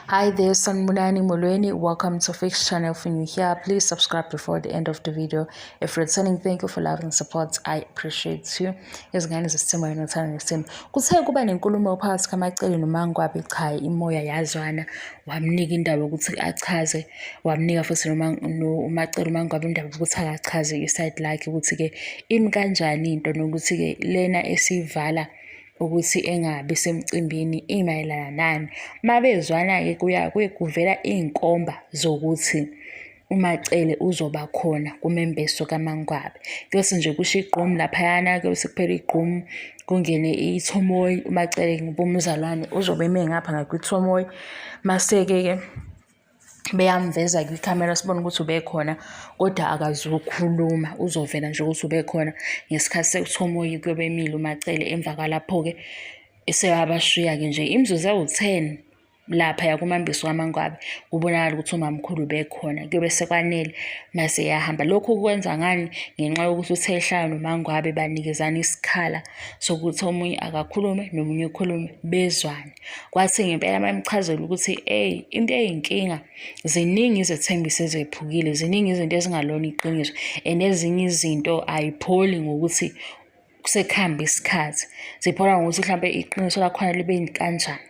Hi there, Sanibonani Molweni. Welcome to Fix Channel. If you're new here, please subscribe before the end of the video. If returning, thank you for love and support. I appreciate you. Izingane zesithembu nothando nesithembu. Kuthe kuba nenkulumo phakathi kaMacele noMangwabe, cha imoya yazwana, wamnika indaba yokuthi achaze, wamnika futhi noma uMacele uMangwabe indaba yokuthi akachaze iside lakhe ukuthi-ke imi kanjani into nokuthi-ke lena esivala ukuthi engabi semcimbini imayelana nani. Uma bezwana-ke kuya kuye kuvela iy'nkomba zokuthi uMaCele uzoba khona kumembeso kaMangwabe. Kuyothi nje kusho igqomu laphayana, kuyobe sekuphela igqomu kungene ithomoyi, uMaCele ngoba umzalwane uzobe eme ngapha ngakwithomoyi. Mase-ke-ke beyamveza kwikhamera sibone ukuthi ubekhona kodwa akazukhuluma uzovela nje ukuthi ubekhona ngesikhathi sekuthomoyi kuyobe emile uMaCele emva kwalapho-ke eseyabashiya-ke nje imizuzu ewu-10 laphaya kuMambiso kaMangwabe kubonakala ukuthi umamkhulu ubekhona kuyobe sekwanele mase eyahamba. Lokhu kwenza ngani? Ngenxa yokuthi uthe ehlala noMangwabe banikezana isikhala sokuthi omunye akakhulume nomunye ukhulume bezwane. Kwathi ngempela bamchazela ukuthi eyi into eyinkinga ziningi izethembiso ezephukile, ziningi izinto ezingalona iqiniso and ezinye izinto ayipholi ngokuthi sekuhambe isikhathi, ziphola ngokuthi mhlampe iqiniso lakhona libe kanjani.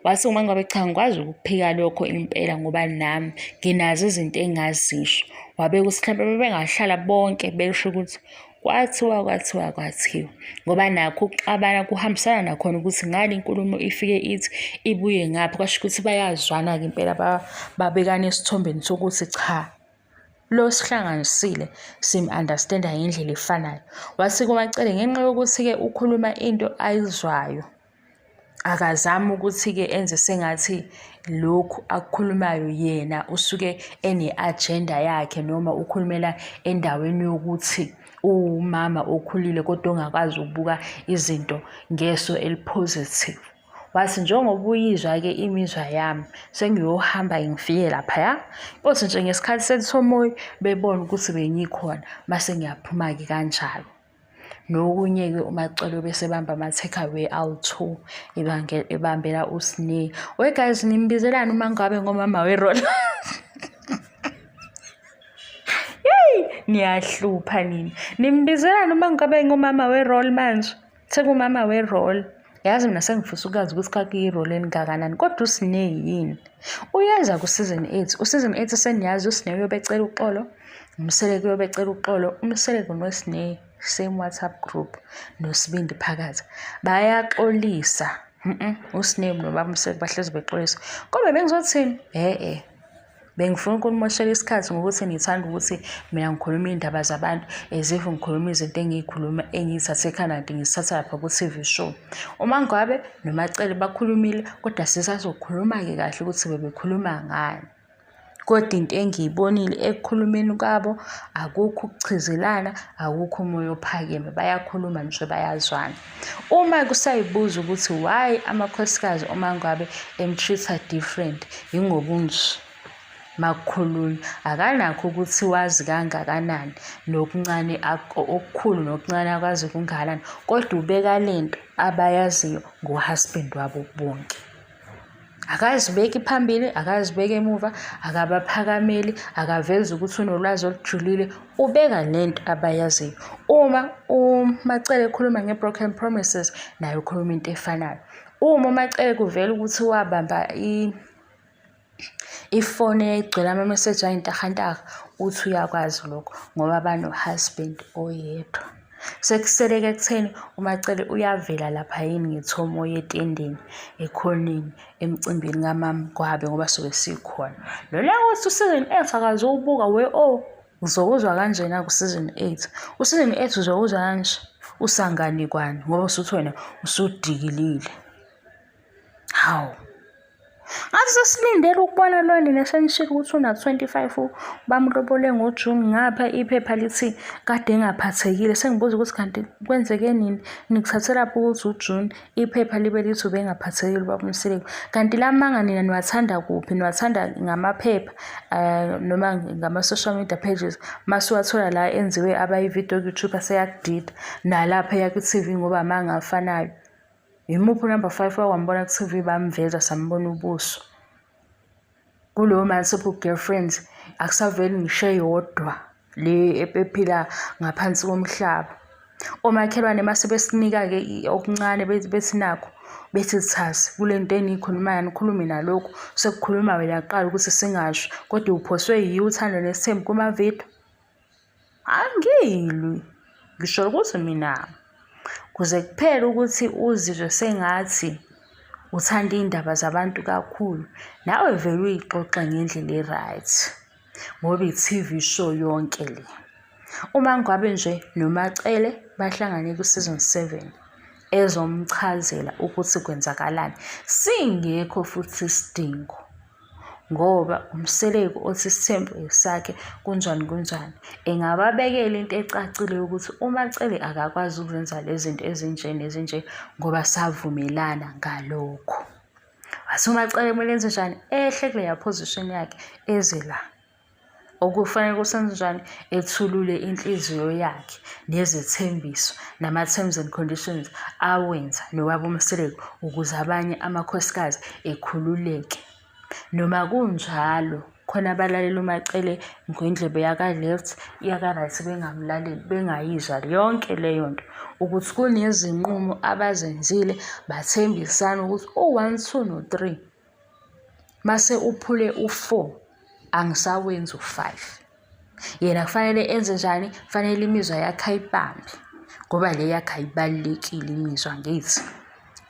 Wathi uma ngabe cha ngikwazi ukukuphika lokho impela ngoba nami nginazo izinto engingazisho. Wabeka ukuthi mhlampe bebengahlala bonke besho ukuthi kwathiwa kwathiwa kwathiwa ngoba nakho ukuxabana kuhambisana nakhona ukuthi ngale inkulumo ifike ithi ibuye ngapha kwasho ukuthi bayazwana-ke impela babekana esithombeni sokuthi cha lo sihlanganisile sim-understand-a ngendlela efanayo. Wathi kuMaCele ngenxa yokuthi-ke ukhuluma into ayizwayo akazami ukuthi-ke enze sengathi lokhu akukhulumayo yena usuke ene-agenda yakhe noma ukhulumela endaweni yokuthi uwumama okhulile kodwa ongakwazi ukubuka izinto ngeso eli-positive. Wathi njengoba uyizwa-ke imizwa yami sengiyohamba ngifike laphaya kothi nje ngesikhathi sethomoyi bebone ukuthi bengikhona mase ngiyaphuma-ke kanjalo. Nokunye-ke uMaCele ubesebamba ama-takeaway awu-two ebambela uSne. We guys nimbizelani uma ngabe ngomama werola? Yeyi niyahlupha nina. Nimbizelani uma ngabe ngomama we-roll manje? Sekumama we-roll. Yazi mina sengifisa ukwazi ukuthi kakuyi-roll elingakanani kodwa uSne yini? Uyeza ku-season 8. U-season 8 seniyazi uSne uyobecela uxolo. UMseleku uyobecela uxolo. UMseleku noSne same WhatsApp group noSibindi phakathi. Bayaxolisa. USne nobaba uMseleku bahlezi bexolisa. Kodwa bengizothini? Ehhe. Bengifuna ukunimoshela isikhathi ngokuthi ngithanda ukuthi mina ngikhuluma iy'ndaba zabantu as if ngikhuluma izinto engiyikhuluma engiyithathe ekhanda kanti ngizithatha lapha ku-T_V show. UMaNgwabe noMaCele bakhulumile kodwa sisazokhuluma-ke kahle ukuthi bebekhuluma ngani. Kodwa into engiyibonile ekukhulumeni kwabo akukho ukuchizelana, akukho umoya ophakeme, bayakhuluma nje bayazwana. Uma kusayibuza ukuthi why amakhosikazi uMaNgwabe em-treat-a different, yingoba unje makukhulunywa. Akanakho ukuthi wazi kangakanani nokuncane okukhulu nokuncane akwazi kungakanani, kodwa ubeka lento abayaziyo ngo-husband wabo bonke. Akazibeki phambili, akazibeki emuva, akabaphakameli, akavezi ukuthi unolwazi olujulile, ubeka lento abayaziyo. Uma uMaCele ekhuluma nge-broken promises, naye ukhuluma into efanayo. Uma uMaCele kuvela ukuthi wabamba ifoni eyayigcwele amameseji ayintahantaha, uthi uyakwazi lokho ngoba bano-husband oyedwa. Sekusele-ke ekutheni uMaCele uyavela lapha yini ngethomoyi etendeni ekhoneni emcimbini kaMaMgwabe ngoba sobe sikhona. Lona othi u-season 8 akazuwubuka we oh uzowuzwa kanjena ku-season 8. U-season 8 uzowuzwa kanje usanganikwane ngoba usuthi wena usudikilile. Hawu. Ngathi sesilindele ukubona lona nina senishilo ukuthi una-25 bamlobole ngoJuni ngapha iphepha lithi kade engaphathekile sengibuza ukuthi kanti kwenzeke nini nikuthathelaphi ukuthi uJuni iphepha libe lithi ubengaphathekile ubaba uMseleku kanti la manga nina niwathanda kuphi niwathanda ngamaphepha um noma ngama-social media pages masuwathola la enziwe abayi-video ku-YouTube aseyakudida nalapha eya kwi-TV ngoba amanga afanayo. Yimuphi unumber 5 owake wambona ku-TV bamveza sambona ubuso? Kulowo multiple girlfriends akusaveli ngisho eyodwa le ephila ngaphansi komhlaba. Omakhelwane mase besinika-ke okuncane bethi nakhu, bethi thasi kule nto eniyikhulumayo anikhulumi nalokhu, sekukhuluma wena kuqala ukuthi singasho kodwa uphoswe yiwo uthando nesithembu kumavidiyo. Angilwi, ngisho ukuthi mina kuze kuphele ukuthi uzizwe sengathi uthanda iy'ndaba zabantu kakhulu, nawe vele uyixoxe ngendlela e-right ngoba i-T_V show yonke le. Uma ngabe nje noMaCele bahlangane ku-season 7 ezomchazela ukuthi kwenzakalani, singekho futhi isidingo. Ngoba uMseleku othi isithembu esakhe kunjani kunjani. Engababekela into ecacile yokuthi uMaCele akakwazi ukuzenza lezi zinto ezinje nezinje ngoba savumelana ngalokho. Wase uMaCele kumele enze njani? Ehle kuleya position yakhe eze la. Okufanele ukuthi enze njani? Ethulule inhliziyo yakhe nezethembiso nama-terms and conditions awenza nobaba uMseleku ukuze abanye amakhosikazi ekhululeke. Noma kunjalo, khona abalalela uMaCele ngendlebe yaka-left, yaka-right bengamlaleli, bengayizwa yonke leyo nto ukuthi kunezinqumo abazenzile bathembisana ukuthi u-one, two, no-three Mase uphule u-four angisawenzi u-five. Yena kufanele enze njani? Kufanele imizwa yakhe ayibambe ngoba le yakhe ayibalulekile imizwa angithi?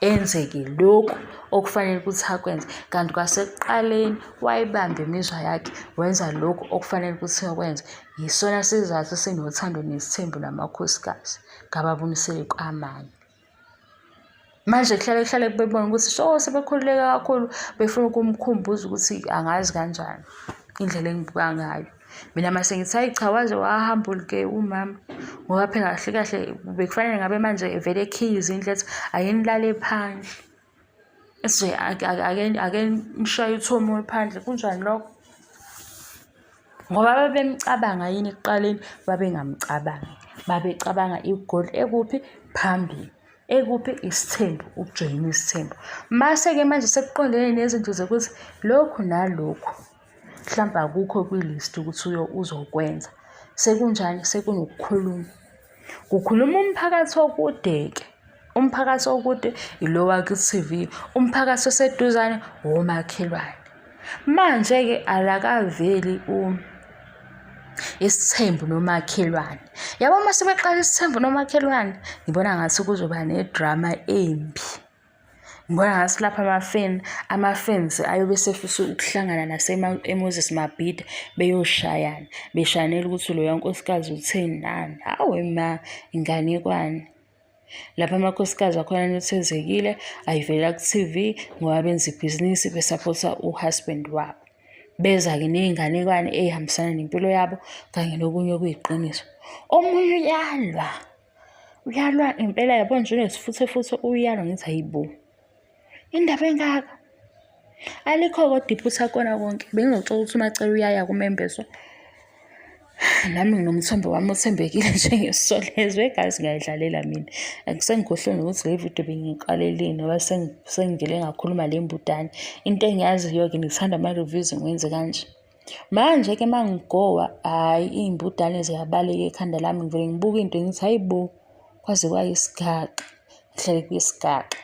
Enze-ke lokhu okufanele ukuthi akwenze kanti kwasekuqaleni wayibamba imizwa yakhe wenza lokhu okufanele ukuthi akwenze. Yisona sizathu sinothando nesithembu namakhosikazi kababa uMseleku amanye. Manje kuhlale kuhlale bebona ukuthi sho sebekhululeke kakhulu befuna ukumkhumbuza ukuthi angazi kanjani indlela engibuka ngayo. Mina mase ngithi hhayi cha waze wa-humble-ke umama ngoba phela kahle kahle bekufanele ngabe manje evele ekhiye izindlu ethi ake nilale phandle. Ethi nje ake nishaye uthomo phandle kunjani lokho? Ngoba babemcabanga yini ekuqaleni? Babengamcabangi. Babecabanga igoli ekuphi? Phambili. Ekuphi? Isithembu, ukujoyina isithembu. Mase-ke manje sekuqondene nezinto zokuthi lokhu nalokhu mhlawumbe akukho kwi-list ukuthi uzokwenza. Sekunjani? Sekunokukhuluma. Kukhuluma umphakathi okude-ke. Umphakathi okude ilo wakwi-T_V, umphakathi oseduzane womakhelwane. Manje-ke alakaveli isithembu nomakhelwane. Yabo uma sebeqala isithembu nomakhelwane, ngibona ngathi kuzoba ne-drama embi. Ngibona ngathi lapha ama-fan, ama-fans ayobe esefisa ukuhlangana nase-Moses Mabhida beyoshayana, beshayanela ukuthi loya nkosikazi utheni nani. Hawe ma, inganekwane. Lapha amakhosikazi akhona anethezekile, ayivela ku-T_V ngoba benza ibhizinisi besaphotha u-husband wabo. Beza-ke ney'nganekwane ey'hambisana nempilo yabo kanye nokunye okuyiqiniso. Omunye uyalwa. Uyalwa impela yabo nje unesifuthe futhi uyalwa ngithi hayi bo. Indaba engaka. Alikho kodwa iphutha kona konke. Bengizocela ukuthi uMacele uyaya kumembeso. Nami nginomthombo wami othembekile njengeSolezwe egazi ngiyayidlalela mina. Sengikhohlwe nokuthi le video bengiyiqaleleni ngoba sengivele ngakhuluma le mbudane. Into engiyaziyo-ke ngithanda ama-reviews ngiwenze kanje. Manje-ke uma ngigowa, hhayi iy'mbudane ziyabaleka ekhanda lami ngivele ngibuke into ngithi hhayi bo, kwaze kwayisigaxa, ngihlale kwisigaxa.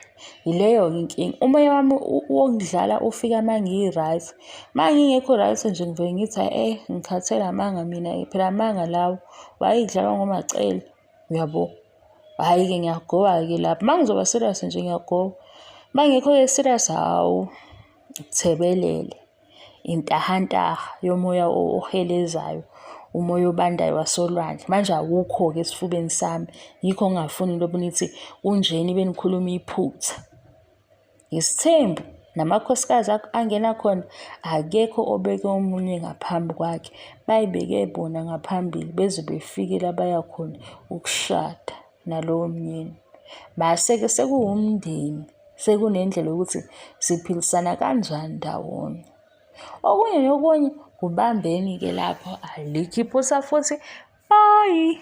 Yileyo-ke inkinga. Umoya wami wokudlala ufika uma ngi-right. Uma ngingekho right nje ngivele ngithi hhayi ngikhathele amanga mina, phela amanga lawa, wayedlalwa ngoMaCele, uyabo. Hhayi-ke ngiyagowa-ke lapho. Uma ngizoba serious nje ngiyagowa. Uma ngingekho-ke serious, hawu ngithebelele. Intahantaha yomoya ohelezayo, umoya obandayo wasolwandle. Manje awukho-ke esifubeni sami, yikho ngingafuni lobu nithi kunjena ibe nikhuluma iphutha. Isithembu namakhosikazi angena khona akekho obeke omunye ngaphambi kwakhe. Bayibeke bona ngaphambili beze befike la baya khona ukushada nalowo myeni. Mase-ke sekuwumndeni. Sekunendlela yokuthi siphilisana kanjani ndawonye. Okunye nokunye kubambeni-ke lapho alikho iphutha futhi. Bye.